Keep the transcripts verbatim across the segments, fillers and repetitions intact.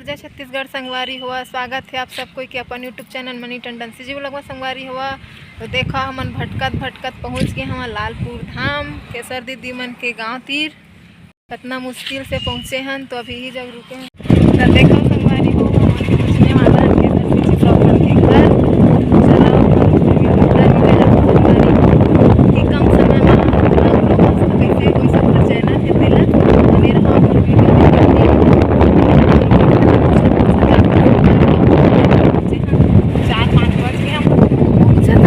जय छत्तीसगढ़ संगवारी होवा, स्वागत हे आप सब कोई के अपन YouTube channel money Tandon CG vlog में संगवारी होवा। तो देखा, हमन भटकत भटकत पहुँच गे हवन लालपुर धाम, केसर दीदी मन के गांव तीर। कितना मुश्किल से पहुँचे हन, तो अभी ही जग रुके हन। तो देखा संगवारी हो, हमन पहुँचने वाला हन केसर दीदी ब्लॉग मन के घर। चला, कि कम समय में कैसे कोई सब चैनल है तेला बने रहा अपन वीडियो में। चार पाँच बज गए हम पहुँचत,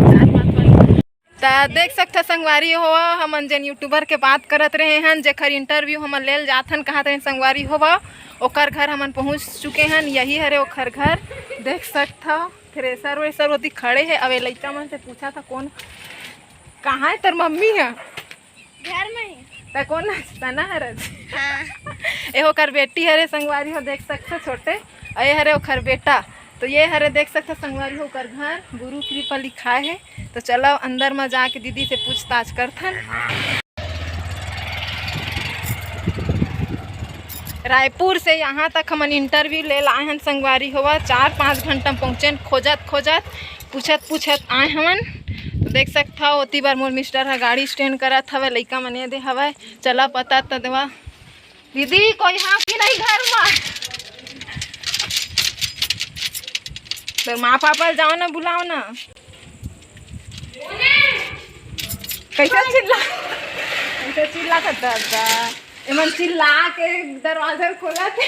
चार पाँच बज। त देख सकथव संगवारी हो, हमन जेन यूट्यूबर के बात करत रहे हन, जेकर इंटरव्यू हमन लेल जात हन, कहत रहे संगवारी हो, ओकर घर हमन पहुँच चुके हन। यही हरे ओकर घर, देख सकथव। थ्रेसर व्रेसर ओती खड़े हे। अबे लइका मन से पूछा था, कौन, कहाँ है तोर मम्मी है? घर में ही। त कौन नाचता ना हरत? हाँ। ए ओकर बेटी हरे संगवारी हो, देख सकथव छोटे, अउ ए हरे ओकर बेटा। तो ये हरे देख सकथव संगवारी हो ओकर घर, गुरु कृपा लिखाय हे। तो चलो अंदर में जाके दीदी से पूछताछ करथन। रायपुर से यहाँ तक हमन इंटरव्यू ले लाए हन संगवारी होवा, चार पाँच घंटा में पहुँचेन खोजत खोजत, पूछत पूछत आए हवन। तो देख सकथव ओती बर मोर मिस्टर ह गाड़ी स्टैंड करत हवय, लइका मन ए दे हवय। चला पता त देवा दीदी, कोई हाँ कि नहीं घर में? तो माँ पापा ल जाओ ना, बुलाओ ना। कैसे चिल्ला, कैसे चिल्ला था दादा? एमन चिल्ला के दरवाजा खोला थे।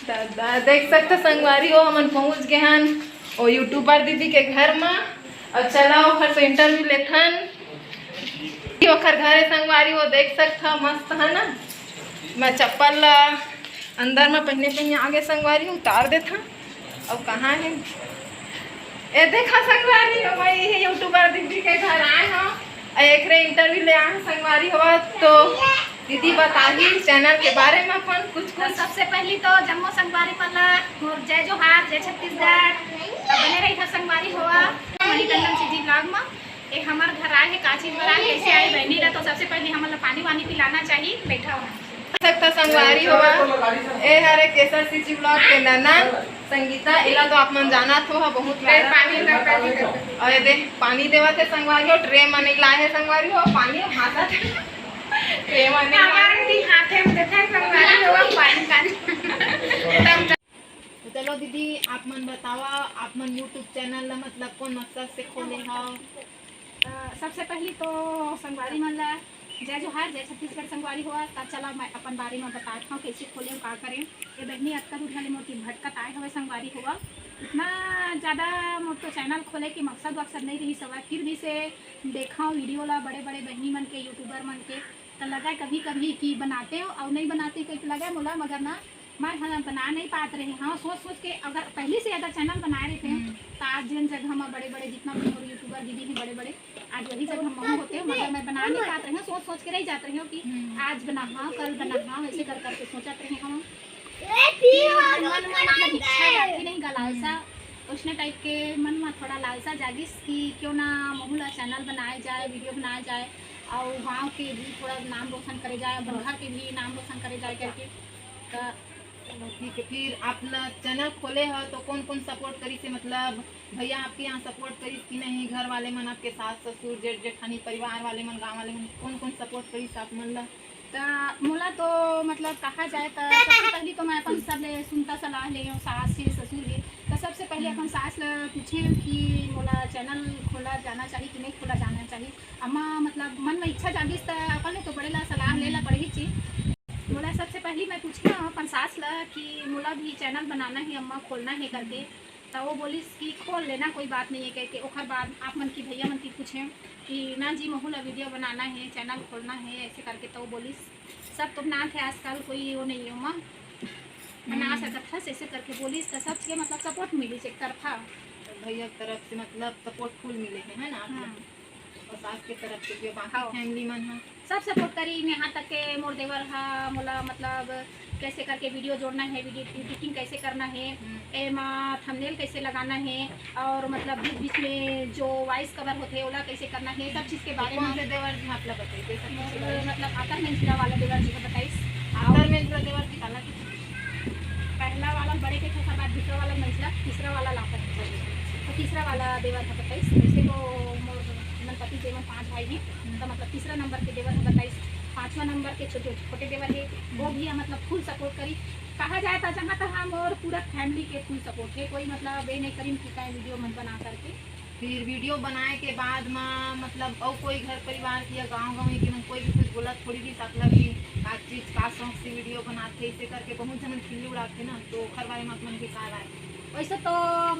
दादा, देख सकथव संगवारी हो, हमन पहुंच गए हन ओ यूट्यूबर दीदी के घर में। और चला ओखर से इंटरव्यू लेथन। ये ओखर घर है संगवारी हो, देख सकथव, मस्त है ना। मैं चप्पल ला अंदर में पहने पहने आगे संगवारी हो, उतार देथन। और कहाँ है? ए देखा संगवारी हो, मैं ये यूट्यूबर दीदी के घर आए हव। अउ एकरे इंटरव्यू ले आए हव संगवारी होवा, तो दीदी बताही चैनल के बारे में अपन कुछ तो कुछ। सबसे पहली तो जम्मो संगवारी मन ला मोर जय जोहार, जय छत्तीसगढ़। तो बने रही संगवारी होवा मनी टंडन सीजी ब्लॉग में। ए हमर घर आए हे, का चीज बर आए, कैसे आए बहनी ला, तो सबसे पहली हमन ला पानी वानी पिलाना चाहिए। बैठा हुआ सकथव संगवारी होवा, ए हरे केसर सीजी ब्लॉग के ननद संगीता, एला तो आप मन जानत हो, बहुत प्यारा। पानी ला, पानी ला। और ये देख, पानी देवत हे संगवारी हो, ट्रे में नहीं लाए हे संगवारी हो, पानी भासत हे। ट्रे में नहीं हमारे लाए। दी हाथे में देखे संगवारी हो, पानी, पानी। तो चलो दीदी, आप मन बतावा, आप मन यूट्यूब चैनल ला मतलब कौन मकसद से खोले हव? अ, सबसे पहली तो संगवारी मन ला जय जोहार, जय छत्तीसगढ़ संगवारी होवा। त चला मैं अपन बारे में बतात हव, कैसे खोले हव, का करे। ये बहनी अतका दूर वाले मोर की भटकत आए हवे संगवारी होवा। इतना ज़्यादा मोर तो चैनल खोले के मकसद वकसद नहीं रही सवा, फिर भी से देखा वीडियो ला बड़े बड़े बहनी मन के, यूट्यूबर मन के, तो लगा कभी कभी कि बनाते हो और नहीं बनाते कहीं लगा मोला, मगर ना मैं ह बना नहीं पात रहे। हाँ, सोच सोच के अगर पहले से अगर चैनल बनाए रहते हम्म। तो आज जिन जगह में बड़े बड़े जितना भी मोर यूट्यूबर दीदी हैं बड़े बड़े, आज वही जगह हम महू होते हो, मगर मैं बना नहीं पात रही हूँ, सोच सोच के रह जात रही हूँ कि हम्म। आज बनाहा, कल बनाहा, ऐसे कर करके सोचत रही हूँ। ए, पी हो, मन में मतलब इच्छा जाती नहीं गा, लालसा, उसने टाइप के मन में थोड़ा लालसा जागिस कि क्यों ना महू ला चैनल बनाए जाए, वीडियो बनाए जाए और गाँव के भी थोड़ा नाम रोशन करे जाए, अपन घर के भी नाम रोशन करे जाए करके। तो ठीक है, फिर आप ला चैनल खोले हो तो कौन कौन सपोर्ट करी से, मतलब भैया आपके यहाँ सपोर्ट करिस कि नहीं, घर वाले मन, आपके सास ससुर, जेठ जेठानी, परिवार वाले मन, गाँव वाले मन, कौन कौन सपोर्ट करिस आप मन ला? त मोला तो मतलब कहा जाए त सबसे पहली तो मैं अपन सब ले सुनता सलाह ले हूँ, सास से ससुर ले। तो सबसे पहले अपन सास ला पूछे कि मोला चैनल खोला जाना चाहिए कि नहीं खोला जाना चाहिए। अम्मा मतलब मन में इच्छा जागिस त अपन ले तो बड़े ला सलाह ले ला पड़ही ची। मोला सबसे पहली मैं पूछे हूँ अपन सास ला कि मोला भी चैनल बनाना है अम्मा, खोलना है करके। त वो बोलिस कि खोल लेना, कोई बात नहीं है कह के। ओखर बाद आप मन की भैया मन की पूछे कि ना जी, महू ला वीडियो बनाना है, चैनल खोलना है, ऐसे करके। त वो बोलिस, सब तो बनात है आजकल, कोई वो नहीं है ओमा, बना हम्म। सकत हस, ऐसे करके बोलिस। त सबसे मतलब सपोर्ट मिलिस एक तरफा। भैया की तरफ से मतलब सपोर्ट फुल मिले है, है ना आप लोग? हाँ। और सास के तरफ से भी, बाकी हाँ। फैमिली मन है। सब सपोर्ट करी, यहाँ तक के मोर देवर हा मोला मतलब कैसे करके वीडियो जोड़ना है, वीडियो एडिटिंग कैसे करना है, हम्म। एमा थंबनेल कैसे लगाना है, और मतलब बीच बीच में जो वॉइस कवर होते हैं ओला कैसे करना है, सब चीज़ के बारे कौन में। से देवर जी आप लोग बताइए, सब चीज़ के बारे में। मतलब आतर मंजिला वाला देवर जी को बताइस। आतर पहला वाला बड़े के, ओकर बाद दूसरा वाला मंझला, तीसरा वाला लाकर के। तो तीसरा वाला देवर ह बताइस, जैसे वो मोर मन पति जेमन पांच भाई हैं, तो मतलब तीसरा नंबर के देवर ह बताइस, पांचवा नंबर के जो छोटे देवर है, वो भी मतलब फुल सपोर्ट करी। कहा जाए तो जहाँ तक हम और पूरा फैमिली के फुल सपोर्ट है, कोई मतलब ये नहीं करी कि कहीं वीडियो मन बना करके। फिर वीडियो बनाए के बाद में मतलब और कोई घर परिवार की या गांव गांव के मन कोई भी कुछ बोला थोड़ी भी सकला कि का चीज का शौक से वीडियो बनाते, इसे करके बहुत जन खिल्ली उड़ाते ना, तो ओखर बारे में आप मन के का राय? वैसे तो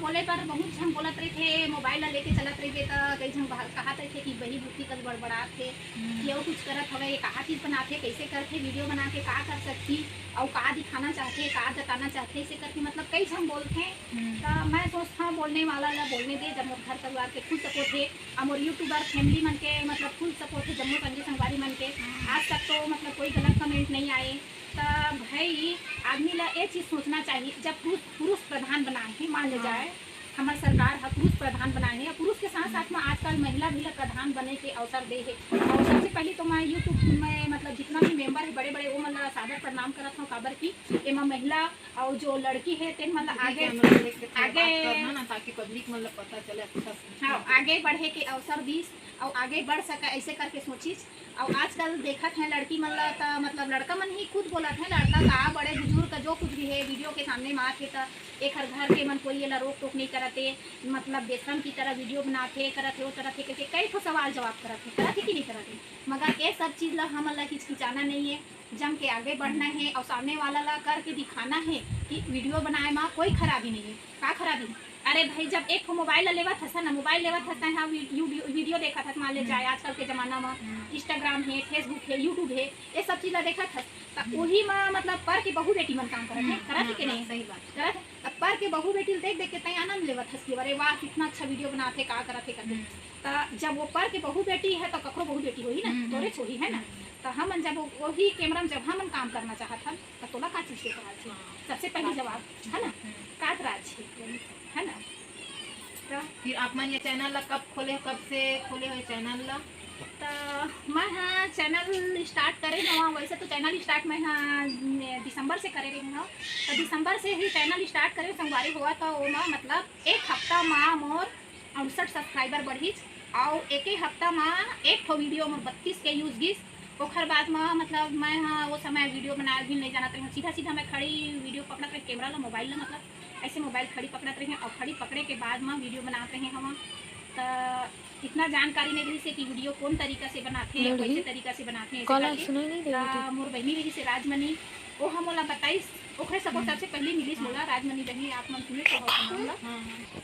बोले पर बहुत झन बोलत रहिथे, मोबाइल ला लेके चलत रहिथे त कई झन बहा-, कहत रहिथे कि बही बुद्धि कस बड़बड़ात हे, हम्म। कि अउ कुछ करत हवे, ये का चीज बनाथे, कैसे करथे, वीडियो बना के का कर सकती, अउ का दिखाना चाहथे, का जताना चाहथे, इसे करके मतलब कई झन बोलथे। हम्म। त मैं सोचथव बोलने वाला ला बोलने दे, जब मोर घर परिवार के फुल सपोर्ट हे, अउ मोर यूट्यूबर फैमिली मन के मतलब फुल सपोर्ट हे, जम्मो संगी संगवारी मन के। हम्म। आज तक तो मतलब कोई गलत कमेंट नहीं आए। त भाई, आदमी ला ये चीज सोचना चाहिए, जब पुरुष, पुरुष प्रधान बनाए हे, मान ले हाँ। जाए, हमर सरकार ह पुरुष प्रधान बनाए हे, पुरुष के साथ साथ में आजकल महिला भी ला प्रधान बने के अवसर दे हे। और सबसे पहले तो मैं यूट्यूब में मतलब जितना भी मेंबर है बड़े बड़े, वो मन ला सादर प्रणाम करत हूँ, काबर कि एमा महिला और जो लड़की है तेन मन ला आगे, आगे, ताकि पब्लिक मन ला पता चले अच्छा से। हाँ, आगे बढ़े के अवसर दीस और आगे बढ़ सके, ऐसे करके सोचिस। अउ आजकल देखत हैं लड़की मन ला, त मतलब लड़का मन ही खुद बोलत हैं, लड़का का बड़े बुजुर्ग का जो कुछ भी है वीडियो के सामने में आथे, त एखर घर के मन कोई एला रोक टोक नहीं करत हे, मतलब बेशरम की तरह वीडियो बनाथे, करत हे, वो करत हे, करके कई ठो सवाल जवाब करत हे, करत हे कि नहीं करत हे। मगर ये सब चीज ला हमन ला हिचकिचाना नहीं है, जम के आगे बढ़ना है और सामने वाला ला करके दिखाना है कि वीडियो बनाए में कोई खराबी नहीं है। का खराबी? अरे भाई, जब एक ठो मोबाइल ला लेवत हस ना, मोबाइल लेवत हस ना, हाँ, वी-, यू-, वीडियो देखत हस, मान ले हम्म। जाए आजकल के जमाना में हम्म। Instagram है, Facebook है, YouTube है, ये सब चीज ला देखत हस, त हम्म। वही में मतलब पर के बहू बेटी मन काम करत है, हम्म, करत है हाँ, कि हाँ, नहीं? सही बात। करत है। त पर के बहू बेटी देख देख के तय आनंद लेवत हस कि अरे वाह, कितना अच्छा वीडियो बनात है, का करत है करके। हम्म। त जब वो पर के बहू बेटी है, त ककरो बहू बेटी होही ना, हम्म, तोरे हम्म। होही, है ना? हम्म। त हमन जब वो-, वही कैमरा में जब हमन काम करना चाहत हन, त तोला का चीज के एतराज है? हाँ। सबसे पहली बात। जवाब, है ना? हम्म। का एतराज है? है ना? त फिर आप मन ये चैनल ला कब खोले हो, कब से खोले हो ये चैनल ला? त मैं हा चैनल स्टार्ट करे हवा, वैसे तो चैनल स्टार्ट मैं हा, ने, दिसंबर से करे रही हूँ। तो दिसंबर से ही चैनल स्टार्ट करे संगवारी हुआ, तो ओमा मतलब एक हफ्ता मा मोर अड़सठ सब्सक्राइबर बढ़िस, अउ एके हफ्ता मा एक ठो वीडियो मोर बत्तीस के व्यूज गिस। ओखर बाद मा मतलब मैं हा वो समय वीडियो बनाए भी नहीं जानत रही हूँ, सीधा सीधा मैं खड़ी वीडियो पकड़त रही, कैमरा ला, मोबाइल ला, मतलब ऐसे मोबाइल खड़ी पकड़त रही और खड़ी पकड़े के बाद मा वीडियो बनात रही हवा। त इतना जानकारी नहीं रही से कि वीडियो कौन तरीका से बनाते हैं, लड़की कैसे तरीका से बनाते हैं, ऐसे कॉल करके। सुनाई नहीं दे रही त थी। मोर बहनी रही से राजमनी, वो हम ओला बताइस, ओखरे सपोर्ट हम्म। सबसे पहले मिलिस हाँ। मोला, राजमनी बहनी, आप मन सुने तो हो नाम ला। हाँ, हाँ।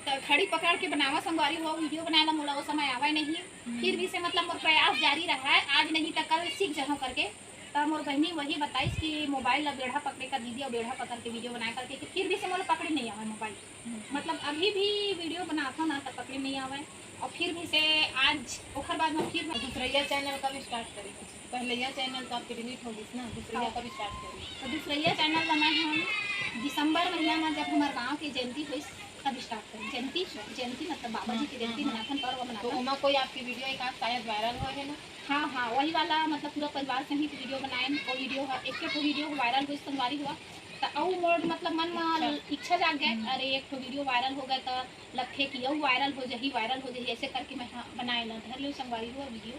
त खड़ी पकड़ के बनावा संगवारी हो, वीडियो बनाए ला मोला वो समय आवे नहीं। हम्म। फिर भी से मतलब मोर प्रयास जारी रहा है, आज नहीं त कल सीख जहो करके। त मोर बहनी वही बताइस कि मोबाइल ला बेड़ा पकड़े का दीदी, और बेड़ा पकड़ के वीडियो बनाए करके, कि फिर भी से मोला पकड़े नहीं आवे मोबाइल। हम्म। मतलब अभी भी वीडियो बनात हो ना, त पकड़े नहीं आवे। और फिर भी से आज ओखर बाद में फिर तो दूसरैया चैनल कब स्टार्ट करे? पहलैया चैनल तो आपके डिलीट हो गई ना, दूसरैया हाँ। कब स्टार्ट करे? तो दूसरैया चैनल ला मैं हम दिसंबर महीना में जब हमारे गांव के जयंती हुई, तब स्टार्ट करी। जयंती, जयंती मतलब बाबा जी के हाँ, जयंती हाँ, हाँ। मनाथन, पर्व तो मनाथन। ओमा कोई आपकी वीडियो एक आध शायद वायरल हुआ है ना? हाँ, हाँ, वही वाला मतलब पूरा परिवार सहित वीडियो बनाए, वो वीडियो है, एक ठो वीडियो वायरल हुई, संगवारी हुआ। त अउ मोर मतलब मन में अच्छा। इच्छा जाग गए, हम्म। अरे एक ठो वीडियो वायरल हो गए त लगथे कि अउ वायरल हो जाही, वायरल हो जाही, ऐसे करके मैं हाँ, बनाए ला धर ले संगवारी हुआ वीडियो।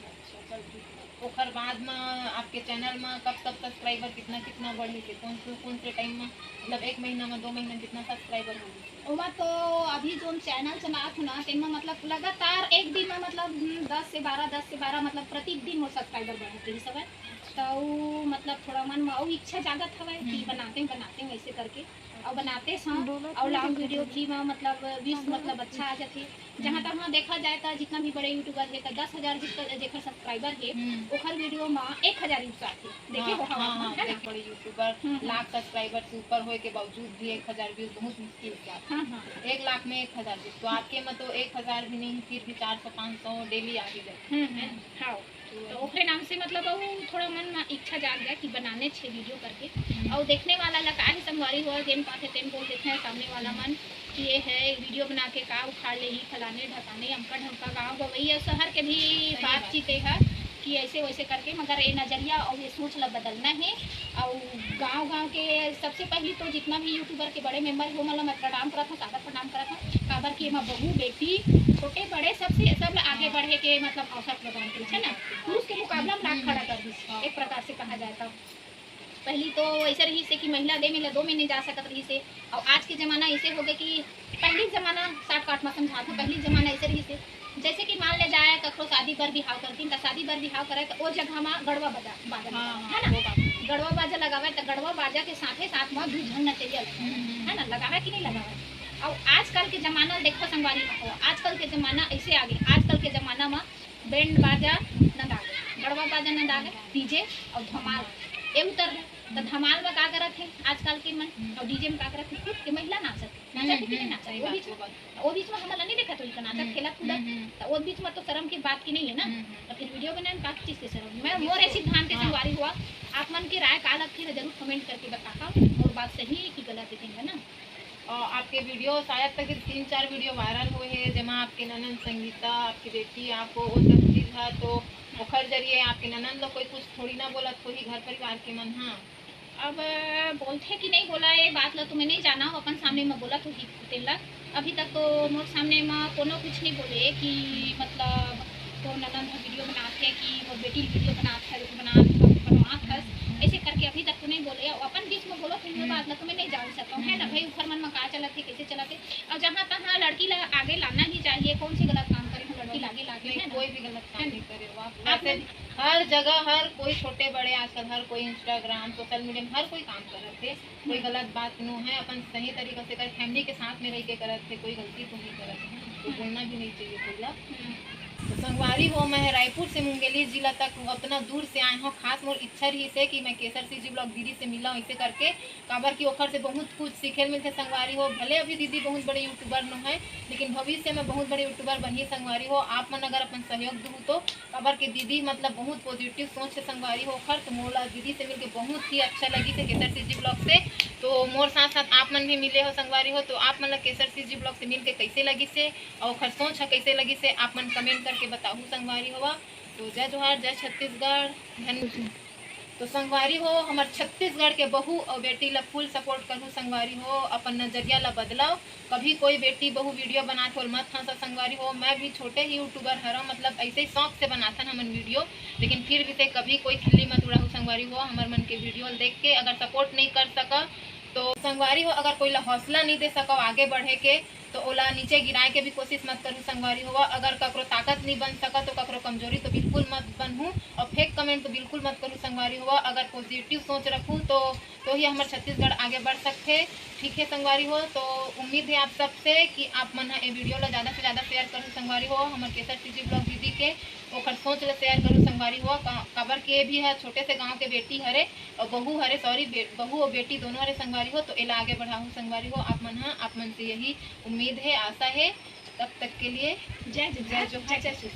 अच्छा, चल ठीक है। ओकर बाद में आपके चैनल में कब तक सब्सक्राइबर कितना, कितना बढ़े के? कौन से, कौन से टाइम में, मतलब एक महीना में, दो महीना में कितना सब्सक्राइबर हो गए? ओमा तो अभी जोन चैनल चलात हो ना, तेमा मतलब लगातार एक दिन में मतलब, हम्म, दस से बारह, दस से बारह, मतलब प्रतिदिन मोर सब्सक्राइबर बढ़त रही सब। त उ मतलब थोड़ा मन में अउ इच्छा जागत हवय कि हम्म। बनाते हैं, बनाते हैं ऐसे करके। अउ बनाते हैं, बोला अउ था लॉन्ग लेकिन वीडियो भी में मतलब व्यूज हाँ, मतलब बोला। अच्छा आ जाते। जहाँ हम्म। तक हाँ देखा जाए तो जितना भी बड़े यूट्यूबर है, तो दस हजार जिसका, जेकर सब्सक्राइबर है, हम्म। ओकर वीडियो में एक हजार व्यूज आते। देखे हाँ, हो, हाँ, हाँ, हाँ, है ना? बड़े यूट्यूबर हम्म, हम्म। लाख सब्सक्राइबर से ऊपर होए के बावजूद भी एक हजार व्यूज बहुत मुश्किल से आते। हाँ, हाँ। एक लाख में एक हजार व्यूज, तो आपके में तो एक हजार भी नहीं, फिर भी चार सौ पाँच सौ डेली आ ही जाते हम्म, हैं। हम्म, हाँ। तो ओकरे नाम से मतलब वो थोड़ा मन में इच्छा जाग गया कि बनाने छे वीडियो करके। हम्म। और देखने वाला ला काहे संगवारी हुआ, जेन पाथे तेन बोल देते हैं सामने वाला हम्म। मन कि ये है वीडियो बना के का उखाड़ ले ही, फलाने ढकाने, अमका ढमका गाँव गवई और शहर के भी सही बात। बातचीत है। कि ऐसे वैसे करके, मगर ये नजरिया और ये सोच ला बदलना है। और गांव गांव के सबसे पहली तो जितना भी यूट्यूबर के बड़े मेंबर हो, मतलब मैं प्रणाम करत हूँ, सादर प्रणाम करत हूँ, काबर कि एमा बहू बेटी छोटे बड़े सबसे सब ला आगे बढ़े के मतलब अवसर प्रदान करिस, है ना। पुरुष के मुकाबला में लात खड़ा कर दिस, एक प्रकार से कहा जाए तो। पहली तो ऐसे रहिस हे कि महिला दे में ला दो में नहीं जा सकत रहिस हे। और आज के जमाना ऐसे हो गए कि पहली जमाना साठ काठ में समझात हूँ, पहली जमाना ऐसे रहिस हे, जैसे कि मान ले जाए कखरो शादी बर बिहाव करतीन, त शादी बर बिहाव करे त ओ जगह म गड़वा बाजा, बाजा हाँ, लगावे, हाँ, है ना? वो बात। गड़वा बाजा लगावे त गड़वा बाजा के साथे साथ म दू झन नचैया लगावे, हम्म, हम्म। है ना? लगावे कि नहीं लगावे? और आजकल के जमाना देखो संगवारी हो, आजकल के जमाना ऐसे आ गए, आजकल के जमाना म बैंड बाजा नंदा गए, गड़वा बाजा नंदा गए, डीजे और धमाल, ये उतर गए। त धमाल म का करत हे आजकल के मन, और डीजे म का करत हे? खुद के महिला नाचत हे, नाचत हे कि नहीं नाचत? सही वो बात, बीच वो बात। वो बीच में हमन ला नहीं देखत होही का नाचत, हम्म, खेलत कूदत। हम्म, हम्म। त वो बीच में तो शर्म की बात की नहीं है ना। हम्म, हम्म। त फिर वीडियो बनाए में का चीज के शर्म? मैं, मोर ये सिद्धांत के हाँ। संगवारी हो, आप मन के राय का लगथे, जरूर कमेंट करके बताहा। और बात सही है कि गलत है, ठीक है ना? और आपके वीडियो शायद तक तीन चार वीडियो वायरल हुए हैं, जेमा आपके ननद संगीता, आपकी बेटी, आपको वो सब चीज है, तो ओखर जरिए आपके ननद लोग कोई कुछ थोड़ी ना बोलत होही, घर परिवार के मन, हाँ। अब बोलथे कि नहीं बोला, ये बात ला तो मैं नहीं जाना हूँ, अपन सामने में बोला तो ही तेला। अभी तक तो मोर सामने में कोनो कुछ नहीं बोले कि मतलब तो ननद ह वीडियो बनात है कि वो बेटी वीडियो बनात है, बनात, बनवात हस, ऐसे करके अभी तक तो नहीं बोले। और अपन बीच में बोलो तो ये बात ला तो मैं नहीं जान सकता हूँ, है ना भाई? ऊपर मन में का चलत है, कैसे चलत है, और जहाँ तहाँ लड़की ला आगे लाना ही चाहिए। कौन सी गलत काम करे हो लड़की ला आगे लाके, नहीं, है ना? कोई भी गलत काम है ना? नहीं करे हो आप। आप वैसे लोग हर जगह, हर कोई, छोटे बड़े, आजकल हर कोई Instagram, सोशल मीडिया में हर कोई काम करत है। कोई गलत बात नो है, अपन सही तरीका से कर, फैमिली के साथ में रह के करत है, कोई गलती तो नहीं करत है, तो बोलना भी नहीं चाहिए कोई ला। हम्म। तो संगवारी हो, मैं रायपुर से मुंगेली जिला तक उतना दूर से आए हूँ, खास मोर इच्छा रहिस हे कि मैं केसर CG vlog दीदी से मिला, ऐसे करके, काबर कि ओखर से बहुत कुछ सीखे ल मिलथे संगवारी हो। भले अभी दीदी बहुत बड़े यूट्यूबर नो है, लेकिन भविष्य में बहुत बड़े यूट्यूबर बनही संगवारी हो। आप मन अगर अपन सहयोग दूहू तो, काबर कि दीदी मतलब बहुत पॉजिटिव सोच है संगवारी हो ओखर, तो मोला दीदी से मिलके बहुत ही अच्छा लगिस हे केसर CG vlog से। तो मोर साथ साथ आप मन भी मिले हो संगवारी हो, तो आप मन ला केसर CG vlog से मिलके कैसे लगिस हे और ओखर सोच है कैसे लगिस हे, आप मन कमेंट करके बताहू संगवारी हो। तो जय जोहार, जय छत्तीसगढ़, धन्यवाद। तो संगवारी हो, हमर छत्तीसगढ़ के बहू और बेटी ला फुल सपोर्ट करहू संगवारी हो, अपन नजरिया ला बदलाओ। कभी कोई बेटी बहू वीडियो बनात होल मत हंसा संगवारी हो। मैं भी छोटे ही यूट्यूबर हरा, मतलब ऐसे ही शौक से बनाथन हमन वीडियो, लेकिन फिर भी से कभी कोई खिल्ली मत उड़ाहू संगवारी हो। हमर मन के वीडियो देख के अगर सपोर्ट नहीं कर सका तो संगवारी हो, अगर कोई ला हौसला नहीं दे सका आगे बढ़े के, तो ओला नीचे गिराए के भी कोशिश मत करहू संगवारी हो। अगर ककरो ताकत नहीं बन सका तो ककरो कमजोरी तो बिल्कुल मत बनहू, और फेक कमेंट तो बिल्कुल मत करहू संगवारी हो। अगर पॉजिटिव सोच रखू तो तो ही हमर छत्तीसगढ़ आगे बढ़ सकथे। ठीक है संगवारी हो, तो उम्मीद है आप सबसे कि आप मन ह ए वीडियो ला ज़्यादा से ज़्यादा शेयर करहू संगवारी हो। हमर केसर CG vlog दीदी के ओखर सोच ला शेयर करहू संगवारी हो। का-, काबर के भी है छोटे से गांव के बेटी हरे और बहू हरे, सॉरी, बे-, बहू और बेटी दोनों हरे संगवारी हो, तो एला आगे बढ़ाहू संगवारी हो। आप मन ह, आप मन से यही उम्मीद है, आशा है। तब तक के लिए जय जोहार, जय जोहार, जय जय जोहार।